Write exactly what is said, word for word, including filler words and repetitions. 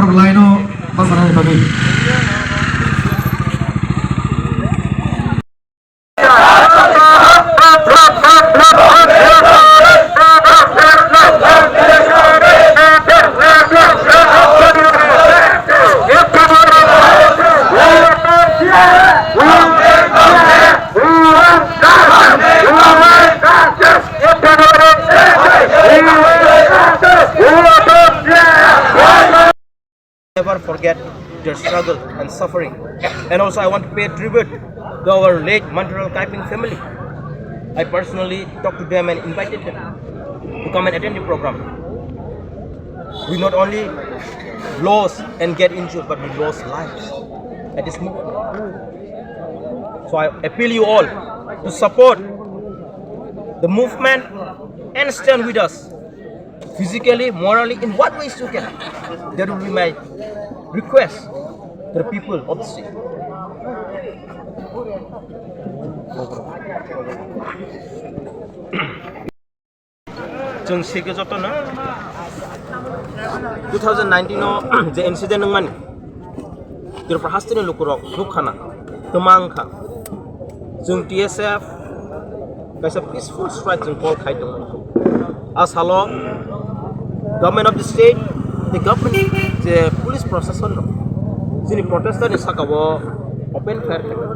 Laino bachana bagwi. Never forget their struggle and suffering. And also, I want to pay tribute to our late Mantural Kaiping family. I personally talked to them and invited them to come and attend the program. We not only lost and get injured, but we lost lives at this moment. So I appeal you all to support the movement and stand with us physically, morally, in what ways you can. That will be my request to the people of the state. Chwng sikhe jotono two thousand nineteen o je incident wngmani, Tripura hasteni lukurok nukkhana, twmang kha. Chwng T S F kaisa peaceful strike chwng call khai tongo. A salo government of the state, the government, je police proshashan rok chini protester ni saka o open fire khai.